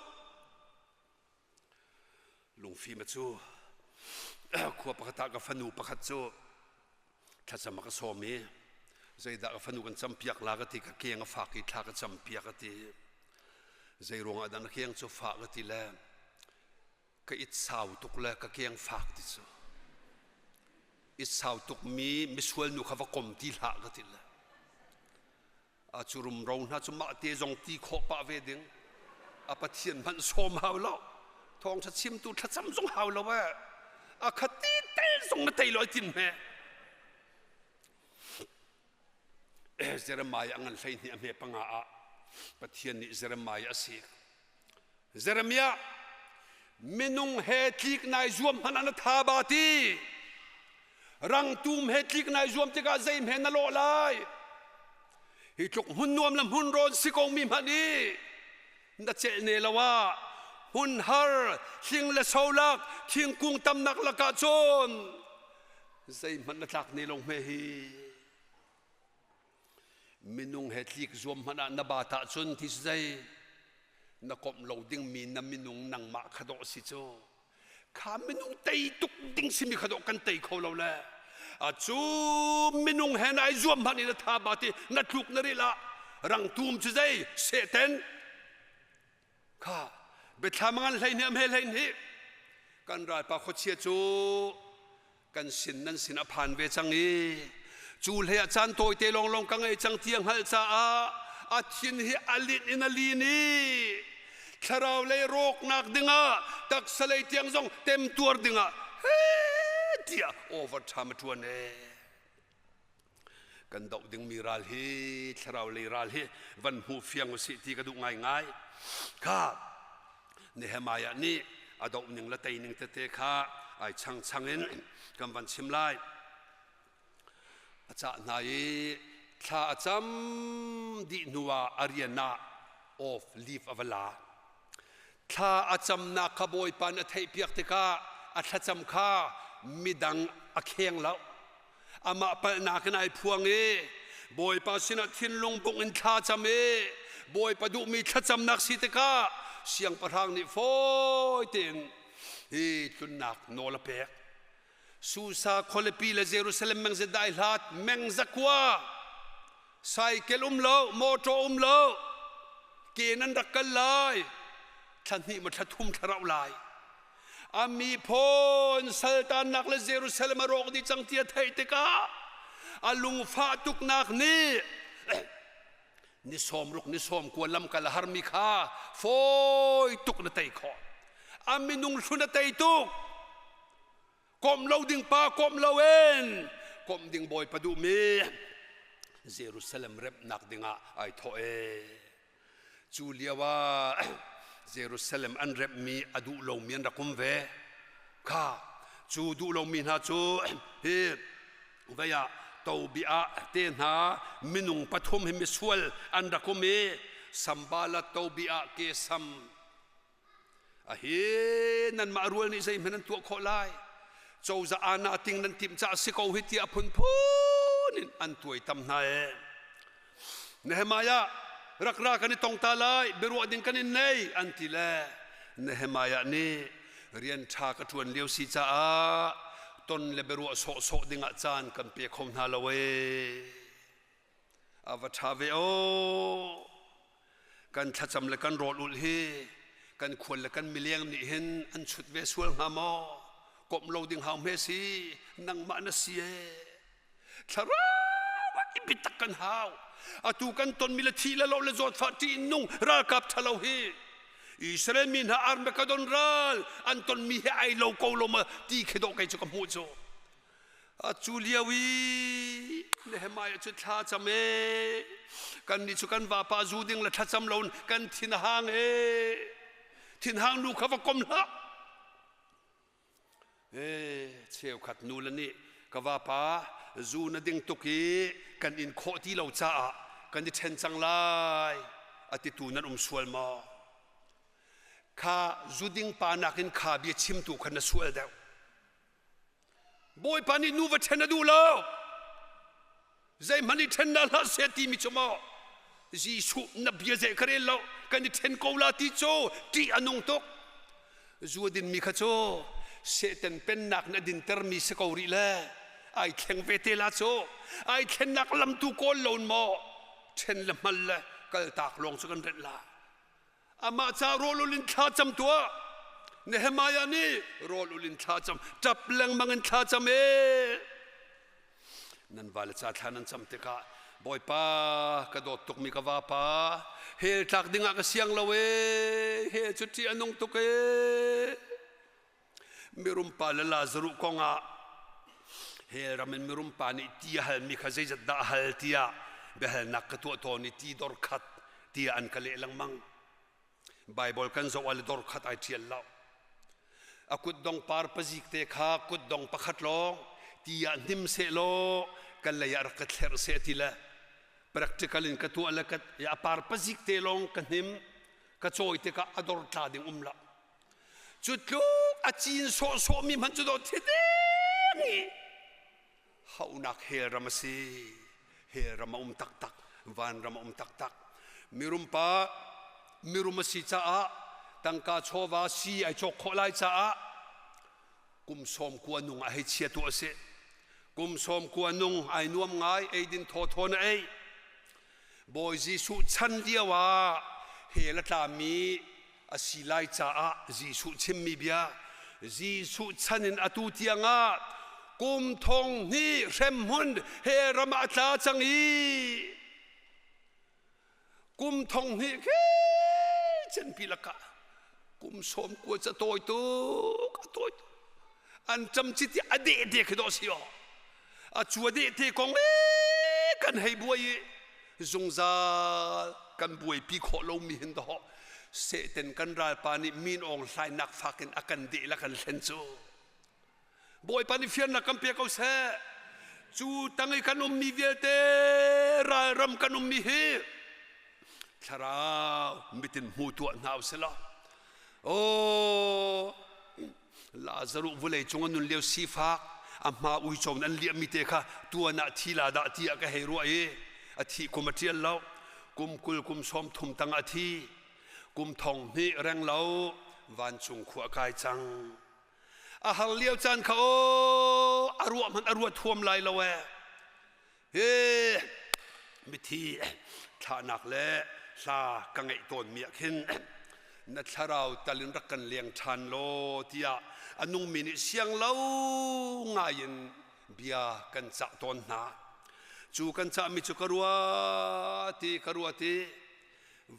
Lungfim a cu khua pakhat ah ka fanu pakhat cu thlacam a ka sawm i zeidah ka fanu kan campiak la ka ti ka keng a fak i thla ka campiak a ti. Zei ruangah dah na keng cu fah ka ti le ka it sau tuk le ka keng fak ti cu. It sau tuk mi misual nu kha va kom ti hlah ka ti le. A cu rumro hna cu mah te zong ti khawh pah ve ding. A Pathian hmanh sawm hau lo. Thawngṭha chimtu thlacam zong hau lo eh. A khat ti tel zong na tei lo ai tin hme. Jeremiah a ngan 12 a hme panga ah Pathian nih Jeremiah a sik. Jeremiah minung he tlik nai zuam hmanh ah na tha ba ti. Rangtum he tlik nai zuam tikah zei hme na lawh lai. Hi tluk hmun nuam le hmun rawn si ko mi hmanh i na celh ne lo ah hmun har hling le solak thingkung tamnak lakah cun zeihmanh na tlak ne lo hme hi. Minung he tlik zuam hmanh ah na baat ahcun ti zei na komh lo dingmi na minung nangmah kha dawh si cu. Kha minung tei tuk ding simi kha dawh kan tei kho lo le. A cu minung he nai zuam hmanh in na tha ba ti na tluk na ril ah rangtum cu zei sehten kha biathlam ngan 12 he 12 kan ralpa khuachia cu kan sin nan sin a phan ve cang i cu hlei ah caan tawite lawnglawng ka ngei cang ti a hngalh caah a thin hi a linh in a lin i thlarau lei rawknak dingah taksa lei tiang zong temtuar dingah he tiah overtime a ṭuan ee. Kan doh dingmi ral hi thlarau lei ral hi van hmu fiang usih ti ka duh ngaingai. Kha Nehemiah nih a doh ning le tei ning tete kha ai changchang in kan van chim lai. A cah hna i thla a cam dih hnu ah a rian ah off leave a va la. Thla a camnak kha Bawipa nih a theihpiak tikah a thlacam kha midang a kheng lo. Amah palhnak in ai phuang i Bawipa sinah thinlung bungh in thla cam i Bawipa duhmi thlacamnak si tikah siangpahrang nih fawi tein hi tlunnak nawl a pek. Susa khualipi le Jerusalem meng dai hlat meng zakua saikel um lo motor um lo ke nan rak kal lai thla hnih ma thla thum thla rauh lai A miphun saltannak le Jerusalem a rawk dih cang ti a theih tikah a lungfah tuknak nih ni 60 ni 90 lamkal a harmi kha fawi tuk na tei khawh. A minung hlun a tei tuk. Komh lo ding pa komh lo in komh ding Bawipa duhmi Jerusalem remhnak dingah ai thawh ee. Cu lio ah Jerusalem an remhmi a duh lomi an rak um ve. Kha cu duh lomi hna cu hi vei ah Tobiah te hna minung pathum hi misual an rak um i Sambalat Tobiah Kesam a hi nanmah rual nih zeihmanh nan tuah khawh lai cozah ana ting nan timh caah si ko hi tiah phunphun in an tuaitam hna ee Nehemiah rak ra kan i tong ta lai biaruah ding kan in nei an ti le Nehemiah nih rian ṭha ka ṭuan lio si caah ton le biaruah sawhsawh dingah caan kan pe kho hna lo ee a va ṭha ve aw kan thlacam le kan rawl ulh hi kan khual le kan mileng nih hin an chut ve sual hnga maw komh lo ding hau hme si nangmah na si ee thlarau ah i biatak kan hau atu kan tonmi le thih le lo le zawtfah ṭih nung ralkap ṭhalo hi Israel mi hna Armageddon ral an tonmi he ai lo ko lo ma ti khi dawh kei cu ka hmuh cu a cu lio i Nehemiah cu thla cam e kan nih cu kan vapa zu ding le thlacam lo kan thin a hang e thinhang nu kha va kom hlah E cheukhat nu le nih ka vapa zu na ding tuk i kan in khawh ti lo caah kan i ṭhen cang lai a titu nan um sual maw? Kha zu ding pa nakin kha bia chimtu kha na sual deuh. Bawipa nih nu va ṭhen a duh lo. Zeihmanh i ṭhen na hlah seh timi cu maw Jesuh na bia zei ka rel lo kan i ṭhen ko la ti cu ṭih a nung tuk. Zu a dinmi kha cu Satan pennak nih a dintermi si ko rih le ai thleng ve te la cu. Ai thlennak lam tu kawl lo in maw ṭhen le hmal le kaltak lawng cu kan renh la. Amah ca rawl ul in thla cam tuah. Nehemiah nih rawl ul in thla cam, ṭap lengmang in thla cam ee. Nan vale ca thla nan cam tikah Bawipa ka dawt tukmi ka vapa hell tlak dingah ka siang lo ee hell cu ṭih a nung tuk ee mirum pa le Lazaruh kongah hell ram in mirum pa nih ti a halmi kha zeizat dah a hal tiah biahalnak ka tuah tawn i ti dor khat tiah an ka leh lengmang. Baibal kan zoh ah le dor khat ai ṭial lo. A kutdong par pazik te kha kutdong pakhat lawng ti ah hnim seh law kan lei ah rak ka thlerh seh ti le practical in ka tuah le ka a par pazik te lawng ka hnim ka cawi tikah a dor tla ding um lo. Cu tluk a cin sawhsawh mi hmanh cu dawh thi deng i hauhnak hell ram a si. Hell ram a um taktak, vanram a um taktak. Mirum pa mirum a si caah tangka chawva si ai cawk khawh lai caah kum sawm kua nung ah hei chia tu a si. Kum sawm kua nung ai nuam ngai, eidin thawthaw na ei. Bawi Jesuh chan lio ah hell a tlami a si lai caah Jesuh chimmi bia Jesuh chan in atu tiangah kum thong hnih hremhmun he ram ah a tla cang i kum thong hnih khi cenpi lakah kum sawm kua ca tawi tuk a tawi tuk an cam chiti a deh te khi dawh si aw a cu a deh te kong e kan hei buai i zungzal kan buaipi khawh lomi hin dawh Satan kan ralpa nih min awng hlainak fak in a kan deh la kan hlen cu Bawipa nih fiannak kan pe ko seh cu tang i kan ummi vialte ralram kan ummi hi thlarau mitin hmu tuah hna usih aw Lazaruh vulei cung a nun lio sifak a hma uico in an liahmi te kha tuan ah thi la dah tiah ka hei ruah i a thih kum a ṭial lo kum 20 kum 30 tang a thi kum thong hnih reng lo vancung khua a kai cang a har lio caan kha aw a ruah hmanh a ruat huam lai lo ee Hi mithi thlahnak le hla ka ngeih tawnmi ah khin na thlarau tal in rak kan leng ṭhan law tiah a nungmi nih siang lo ngai in bia kan cah tawn hna. Cu kan cahmi cu ka ruat i ka ruat i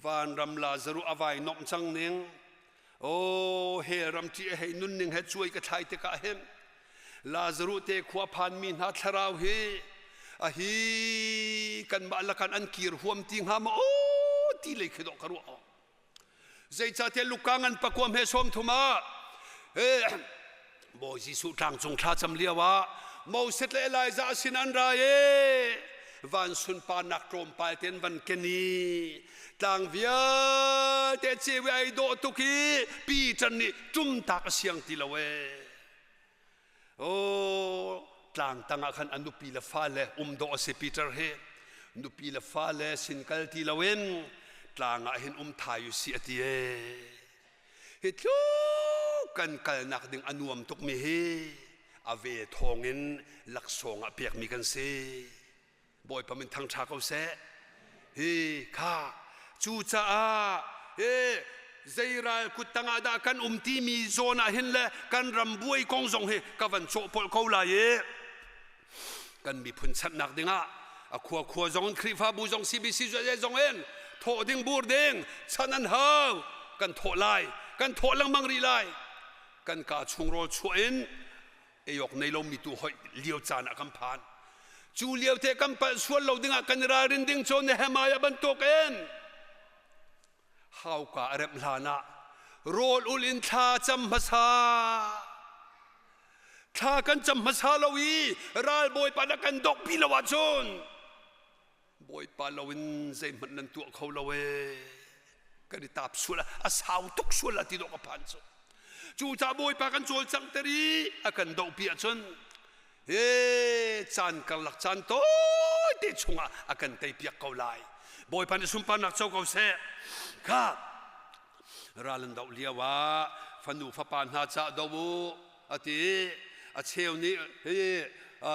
vanram Lazaruh a vai nomh cang ning Aw hell ram ṭih a hei nunning he cuai ka thlai tikah hin Lazaruh te khua phanmi hna thlarau hi a hi kanmah lakan an kir huam ti hnga maw aw ti lei khi dawh ka ruah awk. Zeicahtiah Luka ngan pakua hme sawm thum ah Bawi Jesuh tlangcung thlacam lio ah Moses le Elijah sin an ra i van sunparnak tlawmpal ten van ken i tlang vialte ceu i ai dawh tuk i Peter nih ṭumtak a siang ti lo ee. Oh, tlang tangah khan a nupi le fale um dawh a si Peter hi nupi le fale sin kal ti loin tlang ah hin um thai u si a ti ee. Hi tluk kan kalnak ding a nuam tukmi hi a ve thawngin laksawng ah pekmi kan si. Bawipa min thangṭha ko seh. Hi kha cucaah he zei ral kut tangah dah kan um timi zawn ah hin le kan ram buai kong zong hi ka van cawhpolh ko lai i kan miphun chanhnak dingah a khua khua zong in Khrihfabu zong CBC zong in thawh ding bur ding chan an hau kan thawh lai kan thawh lengmang rih lai kan ka chung rawl chuah in eiawk nei lomi tu hoih lio caan ah kan phan cu lio te kan palh sual lo dingah kan i ralrin ding cu Nehemiah bantuk in hauka a remh hlan ah rawl ul in thla cam hmasa thla kan cam hmasa lo i ral bawipa na kan dokpi lo ahcun bawipa lo in zeihmanh nan tuah kho lo ee kan i tap sual a sau tuk sual a ti dawh ka phan cu cu ca bawipa kan cawlcangh ter i a kan dohpi ahcun he caan karlak caan tawite chungah a kan teipiak ko lai bawipa nih sunparnak co ko seh kha ral an doh lio ah Fanu fapa hna cah do u a ti. A cheu nih hi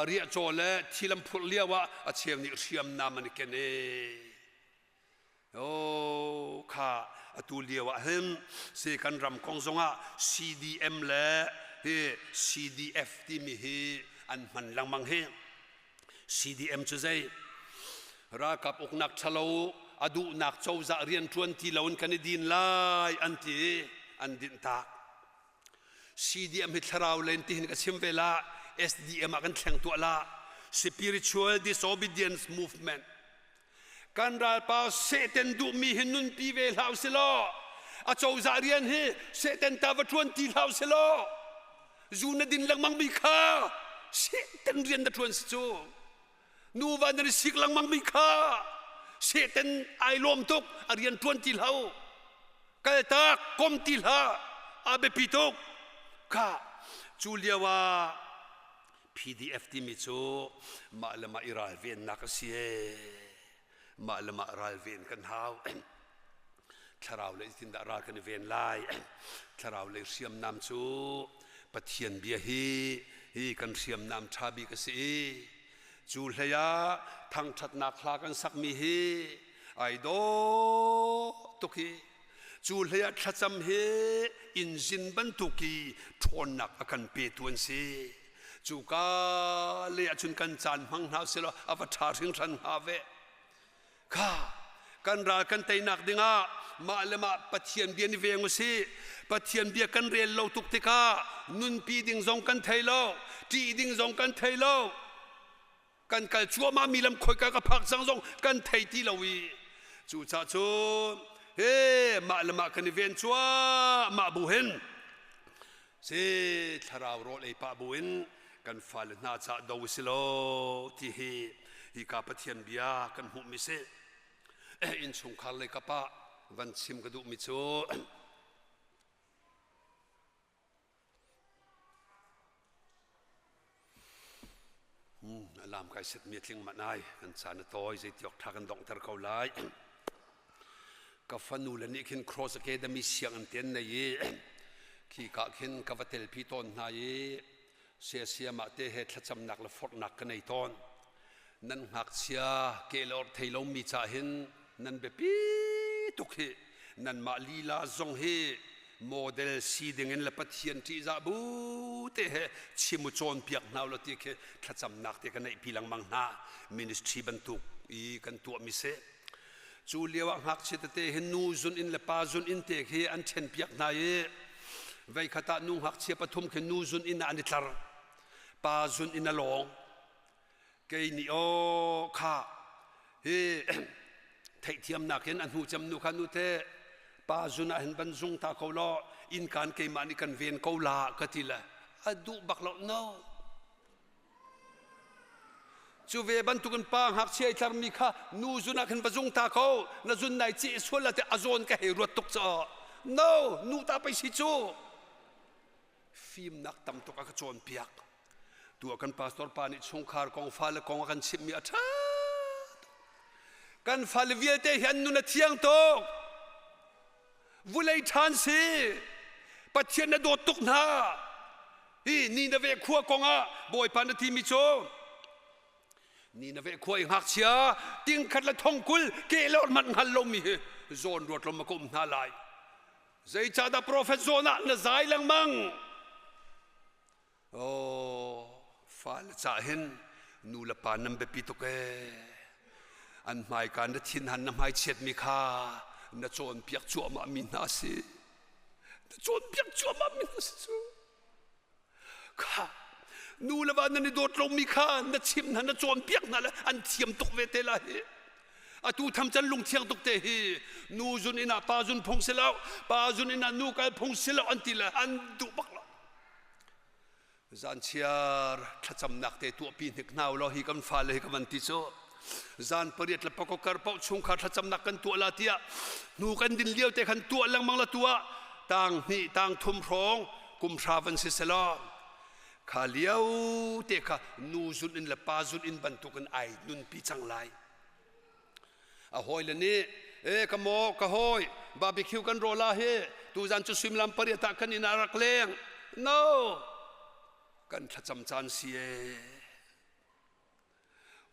riahcaw le thil an phurh lio ah a cheu nih hriamnam an i ken i Oh, kha atu lio ah hin si kan ram kong zongah CDM le hi CDF timi hi an hman lengmang hi. CDM cu zei? Ralkap uknak ṭhalo a duhnak cozah rianṭuan ti loin kan i din lai an ti i an dinh tak. CDM hi thlarau len tihin ka chim ve la, SDM ah kan thleng tuah la. Spiritual Disobedience Movement. Kan ralpa Satan duhmi hi nunpi ve hlah usih law, a cozah rian hi Satan ta va ṭuan ti hlah usih law, zu na din lengmang mi kha Satan rian na ṭuan si cu. Nuva nan i sik lengmang mi kha Satan ai lawm tuk, a rian ṭuan ti hlah. Kaltak kom ti hlah, a biapi tuk. Kha cu lio ah PDF timi cu mah le mah i ralvennak a si ee. Mah le mah ralven kan hau. Thlarau lei zeitindah ral kan i ven lai? Thlarau lei hriamnam cu Pathian bia hi hi kan hriamnam ṭha bik a si i cu hlei ah thangṭhatnak hla kan sakmi hi ai dawh tuk hi. Cu hlei ah thlacam hi inzin bantuk i ṭhawnnak a kan petu an si. Cuka lei ah cun kan caan hmang hna usih law a va ṭha hringhran hnga ve. Kha kan ral kan teinak dingah mah le mah Pathian bia ni veng usih. Pathian bia kan rel lo tuk tikah nunpi ding zong kan thei lo, ṭih ding zong kan thei lo. Kan kal cuahmah mi lam khoika ka phak cang zong kan thei ti lo i cucaah cun he mah le mah kan i ven cuahmah bu hin si thlarau rawl ei pah bu in kan fale hna caah do si lo ti hi hika Pathian bia kan hmuhmi si. Innchungkhar lei kap ah van chim ka duhmi cu Alam kai set mi tling mah nai kan caan a tawi zeitiawk tha kan donghter ko lai. Ka fanu le nih khin Cross Academy sianginn te an nei i khi ka khin ka va telpi tawn hna i siasiam ah te he thlacamnak le forhnak ka nei tawn. Nan ngakchia ke le or thei lomi ca hin nan biapi tuk hi. Nanmah lila zong hi model si ding in le Pathian ṭihzah bu te he chim u cawnpiak hna ulaw ti khi thlacamnak te ka neihpi lengmang hna. Ministry bantuk i kan tuahmi si. Cu lio ah ngakchia tete hi nu zun in le pa zun in te khi an ṭhenpiak hna i veikhat ah nu ngakchia pathum khi nu zun in ah an i tlar. Pa zun in a lawng. Kei nih aw kha hi theihthiamnak in a hnu cem nu kha nute pa zun ah hin van zung ta ko law innkaan keimah nih kan ven ko la ka ti le a duh bak lo. No, cu ve bantukin pa ngakchia i tlarmi kha nu zun ah khin va zung ta ko, na zun nai cih sual la te a zawn ka hei ruat tuk caw. No, nu ta pei si cu. Fimnak tam tuk a ka cawnpiak. Tu ah kan pastor pa nih chungkhar kong, fale kong a kan chimhmi a ṭha tuk. Kan fale vialte hi an nun a thiang tuk. Vulei ṭhan si. Pathian na dawt tuk hna. Hi Nineveh khua kong ah Bawipa na timi cu Nineveh khua i ngakchia tingkhat le thongkul ke le hmanh hngal lomi hi zawn ruat lo ma ka um hna lai. Zeicahdah profet zawn ah na zai lengmang? Oh, fale cah hin nu le pa nan biapi tuk ee. An hmaika na thinhan na hmaichiatmi kha na cawnpiak cuahmah mi hna si. Na cawnpiak cuahmah mi hna si cu. Kha nu le va nan i dawt lomi kha na chimh hna, na cawnpiak hna le an thiam tuk ve te lai hi. Atu tham can lungthiang tuk te hi nu zun inn ah pa zun phung si lo, pa zun inn ah nu kal phung si lo an ti le an duh bak lo. Zanchiar thlacamnak te tuahpi hnik hna u law hi kan fale hi ka van ti cu zan pariat le pakua kar paoh chungkhar thlacamnak kan tuah la tiah hnu kan din lio te khan tuah lengmang la tuah tang hnih tang thum hrawng kum hra van si selaw kha lio te kha nu zun in le pa zun in bantukin ai nunpi cang lai. A hawile nih E ka maw ka hawi barbecue kan rawla hi tuzan cu suimilam pariat ah kan inn ah rak leng. No. Kan thlacam caan si e.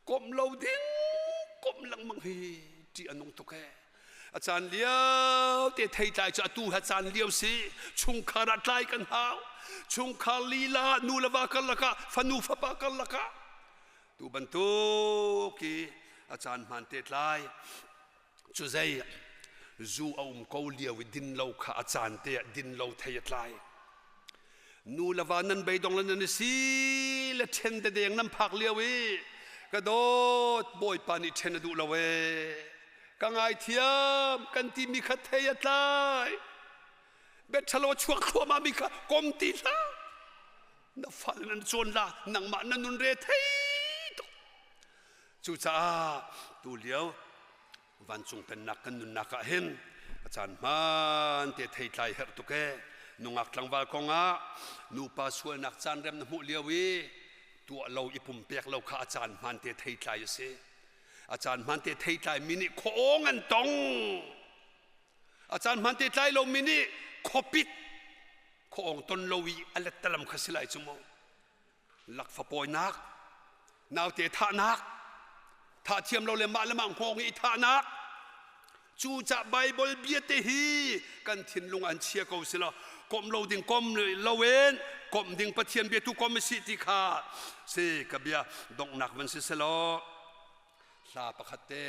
Komh lo ding komh lengmang hi ṭih a nung tuk ee. A caan lio te theitlai cu atu ha caan lio si chungkhar ah tlai kan hau. Chungkhar lila nu le va karlak ah fanu fapa karlak ah tu bantuk i a caan hmaan te tlai cu zei zu a um ko lio i din lo kha a caan te ah din lo thei a tlai. Nu le va nan beidong le nan i si le ṭhen dedeng nan phak lio i ka dawt Bawipa nih ṭhen a duh lo ee. Ka ngaithiam kan timi kha thei a tlai. Biaṭhalo chuak thluahmah mi kha kom ti hlah. Na fal nan cawn la nangmah na nun re thei tuk. Cucaah tu lio Vancung pennak kan nunnak ah hin a caan hmaan te theitlai herh tuk ee. Nungak tlangval kong ah nupa sualnak caan rem na hmuh lio i tuah lo i pumpek lo kha a caan hmaan te theitlai a si. A caan hmaan te theitlai mi nih khuaawng an tong. A caan hmaan te tlai lo mi nih khuapit khuaawng ton lo i a lettalam kha si lai cu mu. Lakfapawinak, naute thahnak, thah thiam lo le mah le mah hngawng i thahnak. Cucah Baibal bia te hi kan thinlung an chia ko si lo. Komh lo ding kom lo in komh ding Pathian bia tu kom si ti kha si ka bia donghnak van si selaw hla pakhat te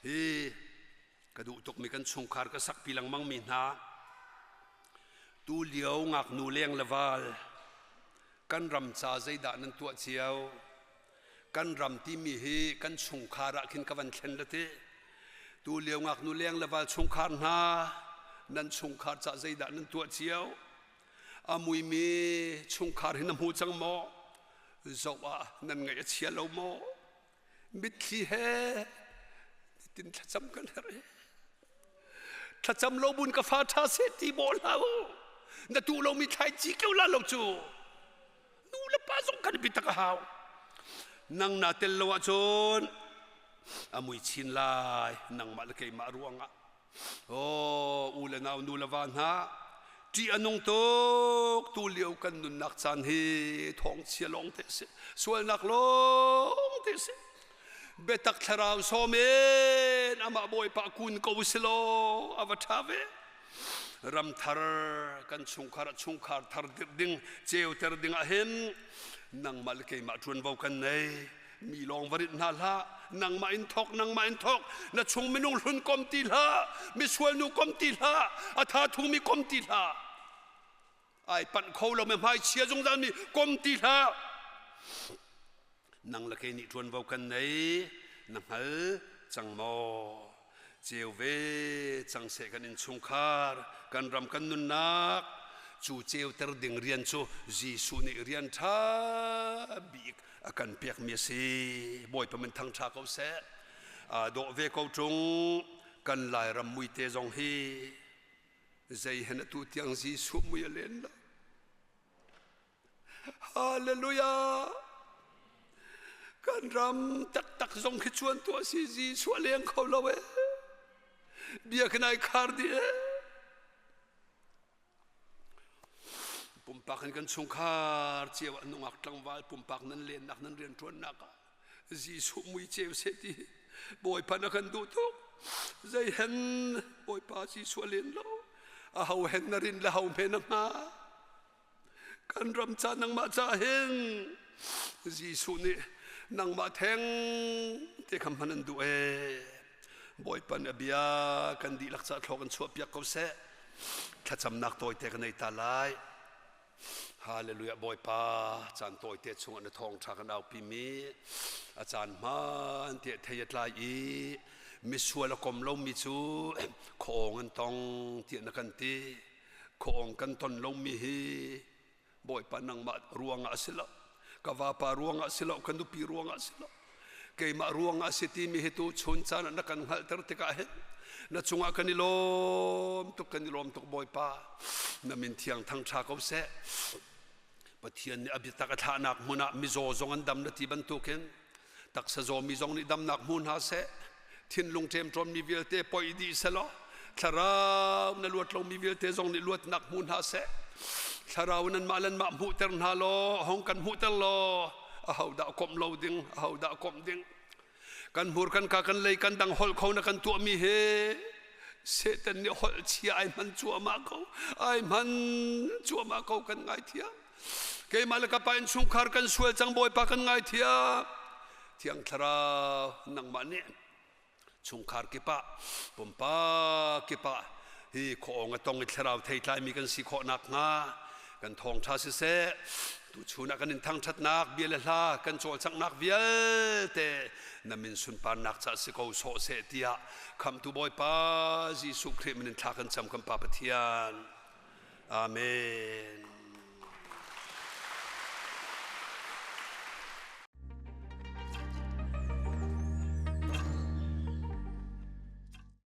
hi ka duh tukmi kan chungkhar ka sakpi lengmang mi hna tu lio ngaknu leng le val kan ram ca zeidah nan tuah cio kan ram timi hi kan chungkhar ah khin ka van thlen la ti tu lio ngaknu leng le val chungkhar hna nan chungkhar ca zeidah nan tuah cio a muimi chungkhar hi na hmu cang maw zoh ah nan ngaih a chia lo maw Mitthli he tin thlacam kan herh i thlacam lo bun ka fa ṭha seh ti bawh hlah u. Na tuh lomi thlaici keu la lo cu nu le pa zong kan biatak a hau. Nang naa tel lo ahcun a mui chin lai nangmah le keimah ruangah. Aw u le nau nu le va hna ṭih a nung tuk tu lio kan nunnak caan hi thawngchia lawng te si sualnak lawng te si biatak thlarau sawm in amah bawipa kun ko si law a va ṭha ve ramthar kan chungkhar chungkhar thar dirh ding ceuter ding ah hin nangmah le keimah ṭuanvo kan nei Mi lawng va rinh hna hlah. Nangmah in thawk, nangmah in thawk. Na chung minung hlun kom ti hlah. Misual nu kom ti hlah. A tha thumi kom ti hlah. Ai panh kho lo mi hmai chia zungzal mi kom ti hlah. Nang le kei nih ṭuanvo kan nei. Na hngal cang maw? Ceu ve cang seh kan innchungkhar, kan ram kan nunnak. Cu ceuter ding rian cu Jesuh nih rian ṭha bik a kan pekmi a si. Bawipa min thangṭha ko seh. Aa dawh ve ko ṭung. Kan Lairam muite zong hi zei hen atu tiang Jesuh mui a len lo. Hallelujah! Kan ram taktak zong khi chuan tuah si Jesuh a leng kho lo ee. Biakinn ai khar dih ee. Pumpak in kan chungkhar cio ah nungak tlangval pumpak nan lennak nan rianṭuannak ah Jesuh mui ceu seh ti Bawipa na kan duh tuk. Zei hen Bawipa Jesuh a len lo. A ho hen na rin le ho hme na hnga. Kan ram ca nangmah ca hin Jesuh nih nangmah theng te kha hman an duh ee. Bawipa nih a bia kan dihlak ca thlawk in chuahpiak ko seh. Thlacamnak tawite ka nei ta lai. Hallelujah Bawipa caan tawite chungah na thawngṭha kan aupi mi a caan hmaan tiah thei a tlai i misual a kom lomi cu khuaawng an tong tiah na kan ti. Khuaawng kan ton lomi hi Bawipa nangmah ruangah a si lo. Ka vapa ruangah a si lo, ka nupi ruangah a si lo. Keimah ruangah a si timi hi tu chun caan ah na kan hngalhter tikah hin na cungah kan i lawm tuk, kan i lawm tuk Bawipa. Na min thiang thangṭha ko seh. Pathian nih a biatak a thlahnak hmun ah mizaw zong an dam na ti bantukin taksa zawmi zong nih damnak hmu hna seh. Thinlung ṭemṭawnmi vialte poi dih selaw thlarau na luat lomi vialte zong nih luatnak hmu hna seh. Thlarau nanmah lanmah hmuhter hna law hong kan hmuhter law ahodah komh lo ding ahodah komh ding kan hmur kan ka kan lei kan dang holh kho na kan tuahmi he Satan nih holh chia ai hman cuahmah ko ai hman cuahmah ko kan ngaithiam keimah le ka pa innchungkhar kan sual cang Bawipa kan ngaithiam. Thiang Thlarau nangmah nih chungkhar kip ah pumpak kip ah hi khuaawng a tong i thlarau theitlaimi kan si khawh nakhnga kan thawngṭha siseh tuchun ah kan in thangṭhatnak bia le hla kan cawlcanghnak vialte na min sunparnak ca si ko sawh seh tiah khamhtu Bawipa Jesuh Khrih min in thla kan cam kan Pa Pathian. Amen.